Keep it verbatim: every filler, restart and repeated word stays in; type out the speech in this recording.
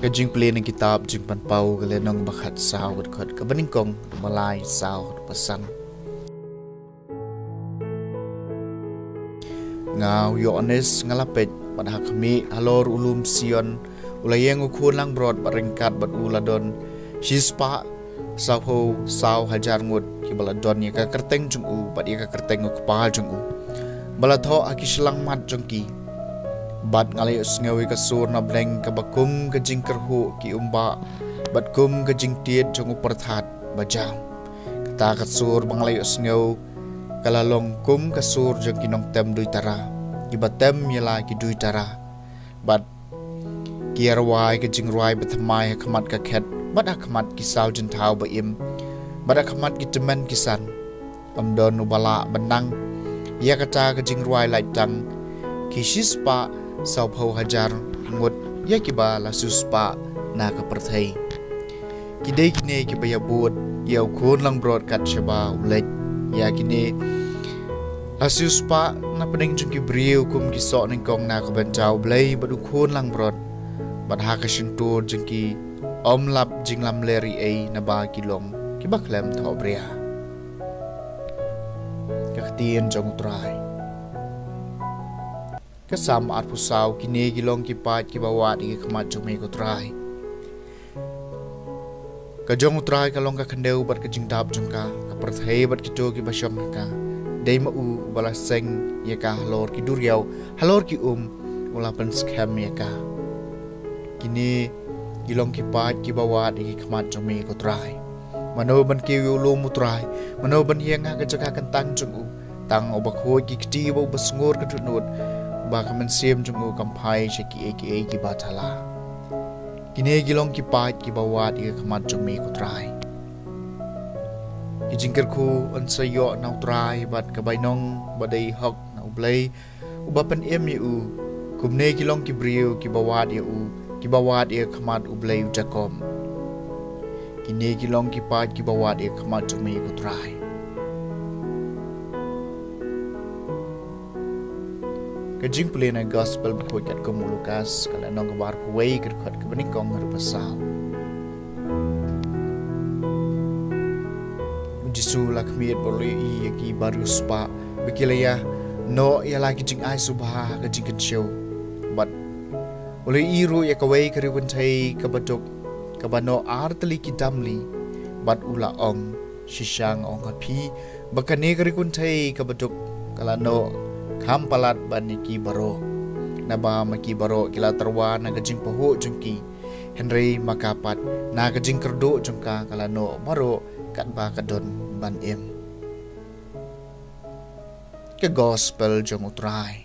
Ka jingpule na kitab Jingpynpaw, ka lynnong ba khatsaw, ka dkhot kaba nyngkong, ba lai, saw, ba san. Nga u Ïoannis nga la peit, bad ha khmih, halor u lum Sion, u la ïeng u khun langbrot, bad ryngkat bad u la don shispah sawphew saw hajar ngut, kiba la don ïa ka kyrteng jong u, bad ïa ka kyrteng u kpa jong u, ba la thoh ha ki shyllangmat jong ki. Bad nga la ïohsngew ïa ka sur na bneng kaba kum ka jingkyrhuh ki umbah, bad kum ka jingtied jong u pyrthat ba jam. Kata ka sur ba nga la ïohsngew ka la long kum ka sur jong ki nongtem duitara, kiba tem ïa la ki duitara. Bad ki ïa rwai ka jingrwai bathymmai ha khmat ka khet, bad ha khmat ki saw jynthaw ba im, bad ha khmat ki tymmen ki san. Ym don uba lah ban nang ïa kata ka jingrwai lait tang ki shispah sawphew hajar ngut ïa kiba la siewspah na ka pyrthei. Ki dei kine kiba ïabud ïa u khun langbrot kat shaba u leit. Ïa kine la siewspah na pdeng jong ki briew kum ki soh nyngkong na ka bynta U Blei bad u khun langbrot. Bad ha ka shyntur jong ki ym lap jinglamler ei ei, naba ki long kiba khlem thohbria. Ka ktien jong U Trai. Ka Salm arphew saw. Kine ki long ki paid kiba wad ïa ka khmat jong me, ko Trai. Ka jong U Trai ka long ka khyndew bad ka jingdap jong ka, ka pyrthei bad kito kiba shong ha ka. Dei ma u uba la seng ïa ka halor ki duriaw, halor ki um u la pynskhem ïa ka. Kine ki long ki paid kiba wad ïa ka khmat jong me, ko Trai. Mano ban kiew ïa u lum U Trai? Mano ban ïeng ha ka jaka kyntang jong u? Tang uba khuid ki kti bad uba sngur ka dohnud, ba ka mynsiem jong u kam phai sha kiei kiei kiba thala. Kine ki long ki paid kiba wad ïa ka khmat jong me, ko Trai. Ki jingkyrkhu yn sa ïoh na U Trai, bad ka bainong ba dei hok na U Blei uba pynim ïa u. Kumne ki long ki briew kiba wad ïa u, kiba wad ïa ka khmat U Blei u Jakob. Kine ki long ki paid kiba wad ïa ka khmat jong me, ko Trai. Ka jingpule na gospel ba khuid katkum u Lukas, ka lynnong kaba arphew wei, ka dkhot kaba nyngkong haduh ba saw. U Jisu u la khmied bad u la ïohi ïa ki bariewspah ba ki la ïa noh ïa la ki jingai sngewbha ha ka jingkynshew. Bad u la ïohi ruh ïa kawei ka riewkynthei kaba duk, kaba noh ar tylli ki damli. Bad u la ong, shisha nga ong ha phi, ba kane ka riewkynthei kaba duk ka la noh kham palat ban ïa ki baroh. Naba ma ki baroh ki la tyrwa na ka jingpahuh jong ki, hynrei ma ka pat na ka jingkyrduh jong ka, ka la noh baroh katba ka don ban im. Ka gospel jong U Trai.